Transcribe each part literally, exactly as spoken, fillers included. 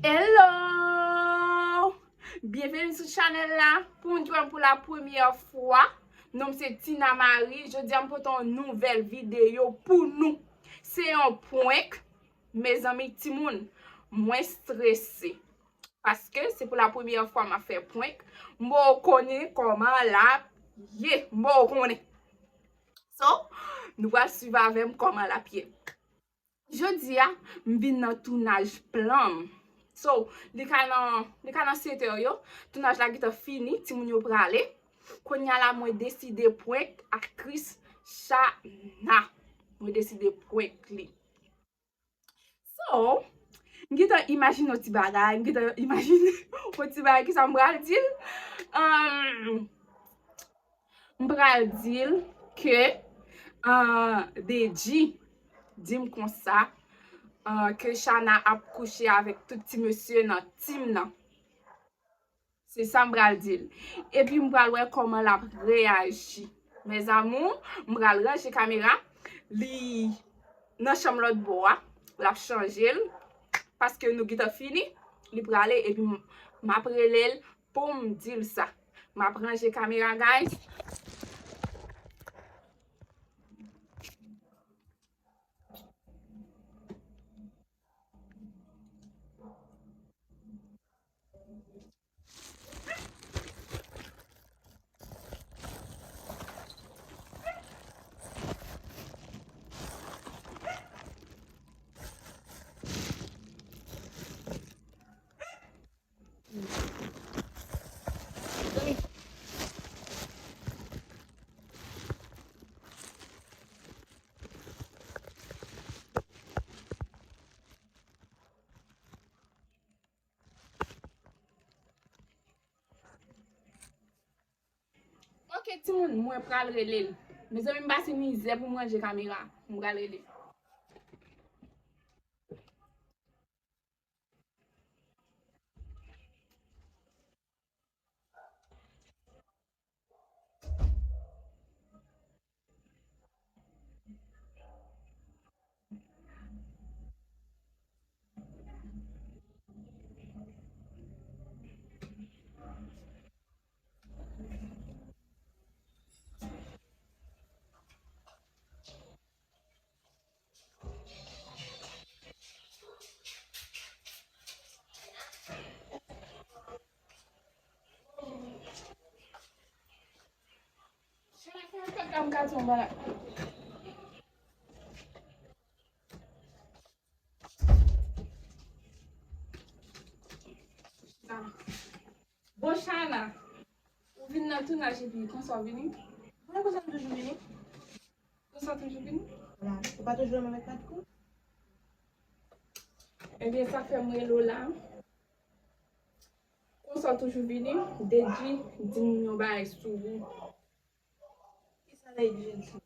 Hello! Byenveni sou chanèl la. Pou moun ki wè m pou la premyè fwa, non m se Tina Marie. Jodi a m pote yon nouvèl videyo pou nou. Se yon prank, mezanmi timoun, mwen strese. Paske se pou la premyè fwa m ap fè prank. M poko konnen kòman l ap ye. M poko konnen. So, nou pral swiv avè m kòman l ap ye. Jodi a, m vin nan tounaj plan m. So, li ka nan, li ka nan sèt è yo. Tounaj la gentan fini, timoun yo prale. Kounye a la, mwen deside prank aktris Chana. Mwen deside prank li. So, m gentan imajine yon ti bagay, m gentan imajine yon ti bagay, kisa m pral di l? Ahn, m pral di l ke, ahn, Dedji di m konsa, ahn, ke Chana ap kouche avèk tout ti mesye nan tim nan. Se sa m pral di l. Epi m pral wè kòman l ap reyaji. Mes amours, m pral ranje kamera. Li nan chanm lòt bò a. L ap chanje l. Paske nou gentan fini. Li prale epi m, m ap rele l pou m di l sa. M ap ranje kamera, guys. Ok, timoun, mwen pral rele l. Mezanmi, m pase mizè pou m ranje kamera. M pral rele l. Bon, Chana, ou vin nan tounaj epi konsa w vini? Mwen konsa m toujou vini. Konsa w toujou vini? Vwala, ou pa toujou renmen met pat kou? Ebyen, sa fè m rele w la. Konsa w toujou vini, Dedji di m yon bagay sou ou. Kisa Dedji di?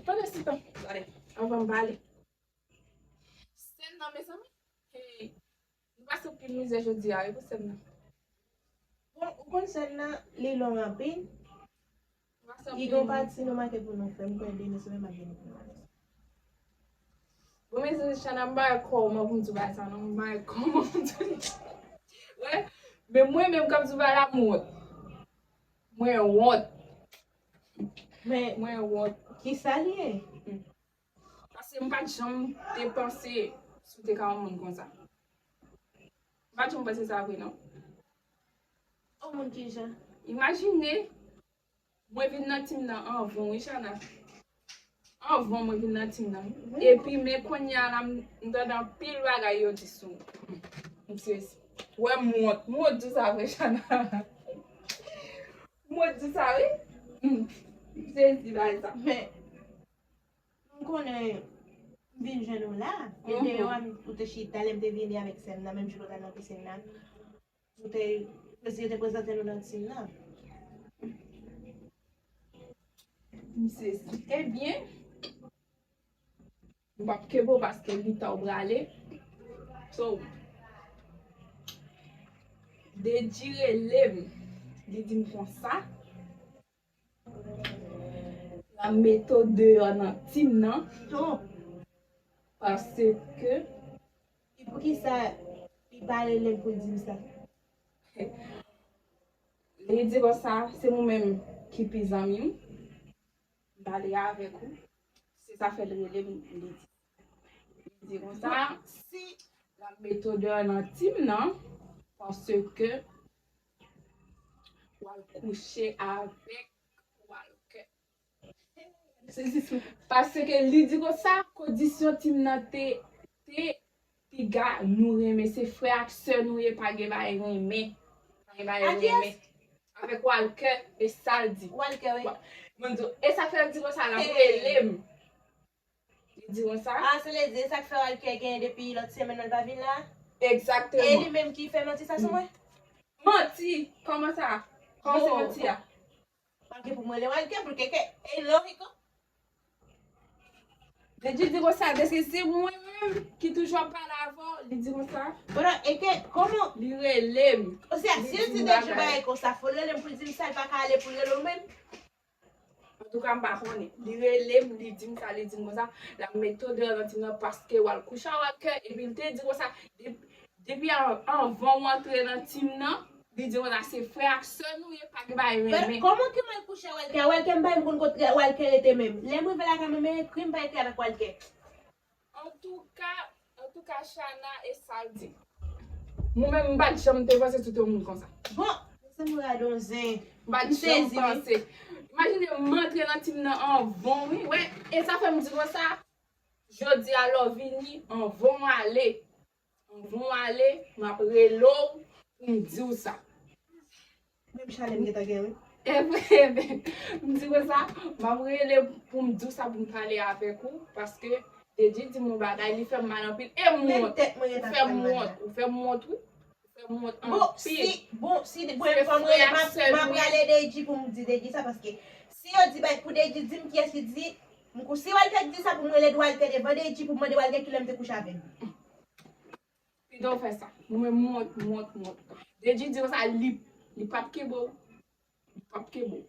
Pandan se tan, gade, anvan m pale. Sèn nan, mezanmi, hey, nou pase anpil mizè jodi a, wi, pou sèn nan. Bon, ou konn sèn nan, li long anpil. Li gen yon pati nou make pou nou fè, m kwè demen semèn m ap vini pou nou fè. Bon, mezanmi, Chana, m pa wè kòman pou m di w bagay sa, non, m pa wè kòman pou m di w. Wè, men mwen menm, kòm di w bagay la, m wont. Mwen wont. Men, mwen wont. Kisa l ye? Paske m pa t janm te panse si w te ka yon moun konsa. M pa t janm panse sa vre, non. Yon moun kijan? Imajine, mwen vin nan tim nan anvan w, wi, Chana. Anvan mwen vin nan tim nan. Wi. Epi, men kounye a la, m, m tande anpil bagay yo di sou ou. M sezi. Wè, m wont. M wont di sa vre, Chana. M wont di sa, wi. M sezi bagay sa. Men, M konnen m vin jwenn ou la. E deyò a, ou te chita, lè m te vini avèk sè m nan, menm jou nou t al nan pisin nan, nou te, mesye te prezante nou nan tim nan. M sezi. Ebyen, m p ap kenbe w paske li ta w prale. So, Dedji rele m, li di m konsa. Mete w deyò nan tim nan. Non. Paske. E poukisa li pa rele m pou l di m sa? Li di konsa, se mwen menm ki pi zanmi w. M pale avèk ou. Se sa fè l rele m, li di. Li di konsa, si l ap mete w deyò nan tim nan, paske w al kouche avèk Walker. Paske li di konsa, kondisyon tim nan te, te, piga nou renmen, se frè ak sè nou ye, pa gen bagay renmen. Pa gen bagay renmen. Avèk Walker, e sa l di. Walker, wi. Mwen di, e sa fè l di konsa, l ap rele m. Li di konsa. Ah, se le di, e sa k fè Walker gen depi lòt semèn nan l pa vin la? E Egzakteman. Li menm ki fè manti sa sou mwen? Manti? Kòman sa? Kòman se manti a? Pa gen pou mwen le Walker pou keke. E lòriko. Deji di konsa, deske se mwen menm ki toujou ap pale avè w, li di konsa. Konan, e ke, kòman? Li rele m. Osea, si l di Deji bagay konsa, fò l rele m pou l di m sa, l pa ka ale pou l rele w menm? Antouka, m pa konnen. Li rele m, li di m sa, li di m konsa, l ap mete w deyò nan tim nan paske w al kouche ak Walker, epi l te di konsa, depi, depi an, anvan w antre nan tim nan, li di konsa, se frè ak sè nou ye, pa gen bagay renmen. Kòman ke m al kouche ak Walker? Walker m pa menm konn kot Walker rete menm. Lè m rive lakay mwen, men ekri m pa ekri avèk Walker. Antouka, antouka, Shana, e sa l di. Mwen menm, m pa t janm te panse sou te yon moun konsa. Bon, se nou radonzen. M pa t janm panse. Imajine, m antre nan tim nan anvan w, wi. Wè, e sa fè m di konsa, jodi a lè w vini, anvan w ale. Anvan w ale, m ap rele w pou m di w sa. Menm chalè m gentan gen, wi. Epi, m di konsa, m ap rele pou m di w sa, pou m pale avèk ou, paske Deji di m yon bagay, li fè m mal anpil. E m wont. Ou fè m wont, ou fè m wont, wi. Ou fè m wont anpil. Bon, si, bon, si, bon, fò m rele, m ap rele Deji pou m di Deji sa, paske si yo di bay pou Deji di m kiyès ki di, m kou si Walter di sa pou m rele Walter devan Deji pou m mande Walter kilè m te kouche avè l. Pito w fè sa. Mwen menm m wont, m wont, m wont. Deji di konsa, li, li p ap kenbe w. Li p ap kenbe w.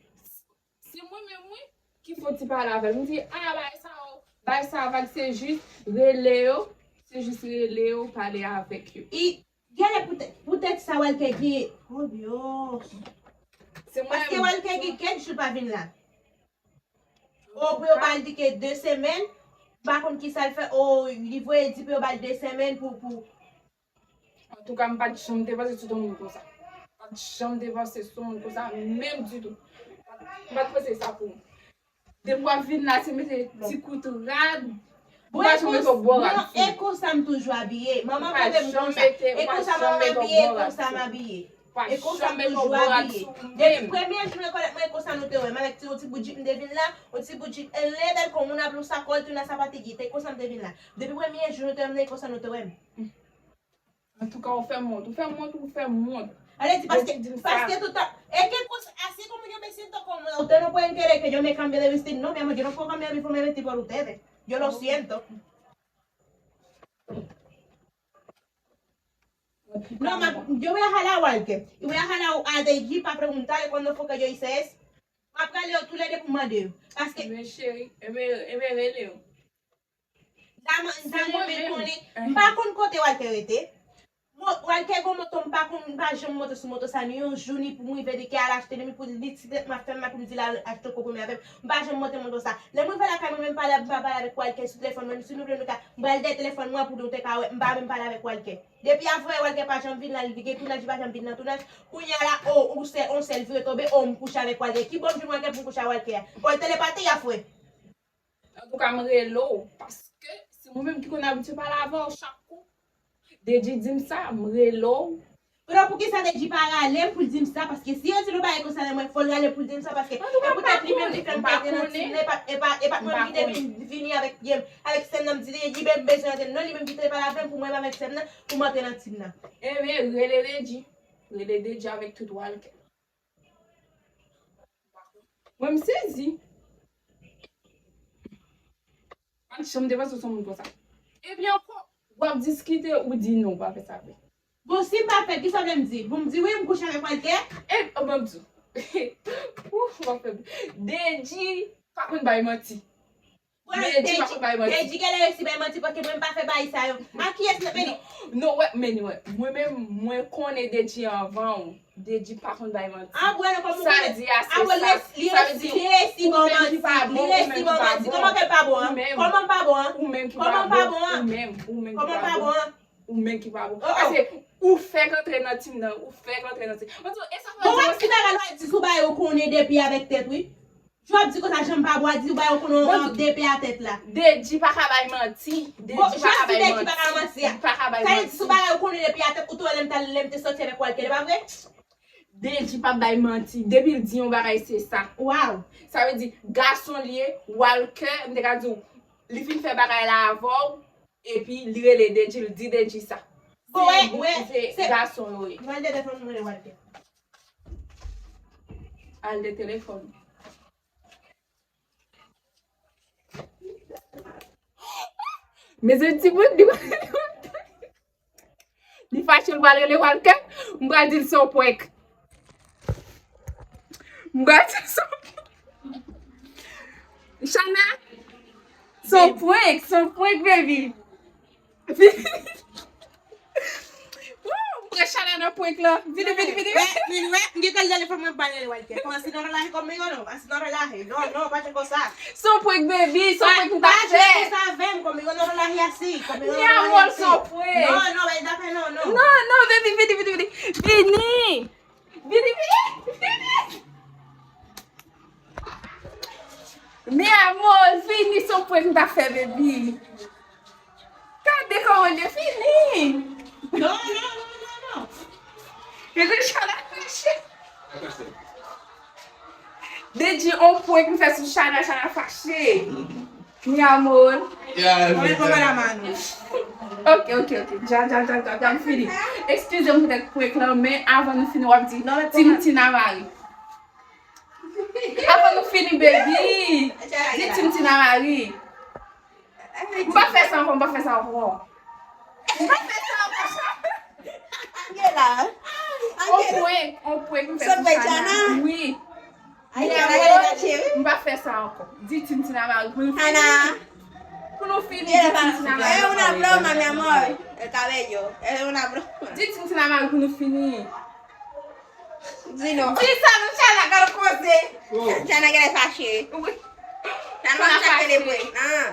Se mwen menm, wi, ki fò ti pale avè l. M di, a, bagay sa yo, bagay sa yo, se jis rele yo, se jis rele yo, pale avèk yo. I, genlè poutèt, poutèt sa Walter gen, oh Dios. Se mwen menm. Paske Walter gen kèk jou l pa vin la. O, pou yo ba l di ke de semèn, m pa konn kisa l fè, o, li voye di pou yo ba l de semèn pou, pou. Antouka, m pa t janm te panse sou yon moun konsa. M pa t janm te panse sou yon moun konsa, menm ditou. M pa t panse sa pou ou. Depi w ap vin la, se mete ti kout rad. M pa janm mete w bò rad sou mwen. E konsa m toujou abiye. Manman kote m konsa. E konsa manman abiye, e konsa m abiye. E konsa m toujou abiye. Depi premye jou rekonèt mwen, e konsa nou te wè m. Avèk ti, yon ti bout jip m te vin la, yon ti bout jip, e lè bèl kon moun ap yon sakòl, tou nan sapatigi. Te konsa m te vin la. Depi premye jou nou te wè m, e konsa nou te wè m. Antouka, ou fè m wont, ou fè m wont, ou fè m wont. Ale di paske, paske toutan, e ke konsa, así como yo me siento cómoda, usted no pueden querer que yo me cambie de vestido. No, mi amor, yo no puedo cambiar mi forma de vestir por ustedes. Yo lo siento. No, ma, yo voy a jalar a Walker. Y voy a jalar a Deji pa preguntarle cuándo fue que yo hice eso. M ap rele yo toulède pou mande yo. Paske. Men cheri, enben, enben rele yo. Daman, daman men konnen. M pa konn kote Walter rete. Mo-, Walter gon moto, m pa konn, m pa janm monte sou moto sa, ni yon jou, ni pou m rive di ke al achte, ni pou li ti tèt m ap fè m mal pou m di l al achte konprann avè m. M pa janm monte moto sa. Lè m rive lakay mwen, menm pale, m pa pale avèk Walter sou telefòn, menm si nou vle nou ka, m pral dèyè telefòn mwen pou nou te ka wè, m pa menm pale avèk Walter. Depi avanyè Walter pa janm vin la, li gen tounaj, li pa janm vin nan tounaj. Kounye a la, o, ou sèl, on sèl vire tonbe, o, m kouche avèk Walter. Ki bò m jwenn Walter pou m kouche ak Walter a? Walter le pate ya, frè. Antouka, m rele w, paske se mwen menm ki konn abitye pale avè w chak kou. Deji di m sa, m rele w. Konnen poukisa Deji pa rale m pou l di m sa, paske si yo di l yon bagay konsa nan mwen, fò l rale pou l di m sa, paske e poutèt li menm li fè m pa antre nan tim nan, e pa, e pa, e pa mwen ki te vin, vini avèk, avèk sè m nan, m di Deji, ben, m bezwen antre. Non, li menm ki te pale avè m pou mwen, m avèk sè m nan, pou m antre nan tim nan. Ebyen, rele Deji. Rele Deji avèk tout Walker. Mwen, m sezi. Pa t janm te panse w se yon moun konsa. Epi ankò, w ap diskite, ou di non, w pa fè sa vre. Bon, si m pa fè l, kisa w vle m di? Pou m di wi, m kouche avèk Walter? E, o, ban m di w. Ou, w ap fè m. Deji, pa konn bay manti. Dedji pa konn bay manti. Dedji genlè resi bay manti paske mwen m pa fè bagay sa yo. A kiyès nan peyi? Non, wè, men wè. Mwen menm, mwen konnen Dedji anvan w. Dedji pa konn bay manti. An, bwè, non, kòman ou konnen? Sa di a, se sa. Sa vle di, li resi ba w manti. Li resi ba w manti. Kòman ke l pa bon an? Kòman l pa bon an? Ou menm ki pa bon. Ou menm, ou menm ki pa bon. Ou menm ki pa bon. Paske ou fèk antre nan tim nan, ou fèk antre nan tim. Mwen di w, e sa fè. Bon, wè, ti bagay la di sou bagay ou konnen depi avèk tèt, wi. Jan w ap di konsa, jan m pa bò a di w bagay ou konnen w ap depi a tèt la. Dedji pa ka bay manti. Dedji pa ka bay manti. Li pa ka bay manti. Sa vle di sou bagay ou konnen depi a tèt, ou te wè lè m t al, lè m te sòti avèk Walker, e pa vre? Dedji p ap bay manti. Depi l di yon bagay, se sa. Waw. Sa vle di, gason l ye, Walker, m te ka di w, li fin fè bagay la avè w, epi li rele Dedji, l di Dedji sa. Bon, wè, wè, se gason yo ye. Mwen de telefòn mwen rele Walker. Al de telefòn. Mezanmi, timoun, li pral rele Walker. Li fache, l pral rele Walker. M pral di l se yon prank. M pral di l se yon prank. Chana, se yon prank, se yon prank, baby. Woo, m pran Chana nan prank lan. Vini, vini, vini. Wè, vini, wè. M gentan al telefòn mwen, m pral rele Walker. Kòmanse nan relaje conmigo, no. Así no relaje. No, no, pa jwe konsa. Se yon prank, baby. Se yon prank m t ap fè. Pa jwe konsa avè m. Conmigo no relaje así. Conmigo no relaje así. Mi amor, se yon prank. No, no, ven dakò, no, no. No, no, baby, vini, vini, vini. Vini. Vini, vini, vini. Mi amor, vini, se yon prank m t ap fè, baby. Gade kòman l ye, vini. Non, non, non, non, non. Gade Chana fache. Dedji, yon prank m fè sou Chana, Chana fache. Mi amor. Mwen pa la mano. Ok, ok, ok. Dja, dja, dja, dja, dja, m fini. Eskize m poutèt prank lan, men avan nou fini, w ap di, Tim Tina Marie. Avan nou fini, baby. Di Tim Tina Marie. M pa fè sa ankò, m pa fè sa ankò. M pa fè sa ankò. Angela. On prank, on prank m fè sou Chana. Wi. Ay, Chana, Chana, cheri. M pa fè sa ankò. Di Tim Tina Marie pou nou fini. Chana. Pou nou fini, di Tim Tina Marie. Es una broma, mi amor. El cabello. Es una broma. Di Tim Tina Marie pou nou fini. Di non. Di sa non, Chana, gade koze. Chana genlè fache. Wi. Chana pa chache le pwen. Ah.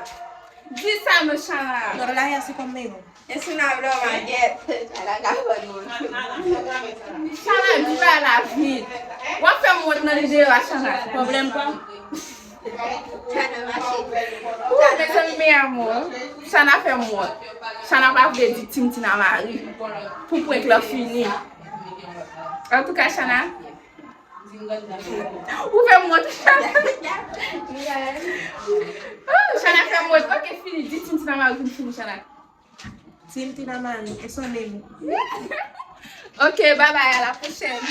Di sa non, Chana. No relaje así conmigo. Es una broma, gyèt. Chana ka fè nou. Chana, di bagay la vit. W ap fè m wont nan videyo a, Chana. Pwoblèm pa. Chana mache. Ou mezanmi, mi amor. Chana fè m wont. Chana pa vle di Tim Tina Marie. Pou prank lan fini. Antouka, Chana. Ou fè m wont, Chana. Oh, Chana fè m wont. Ok, fini. Di Tim Tina Marie pou n fini, Chana. Tim Tina Marie, e son name. Ok, bye bye, à la prochaine.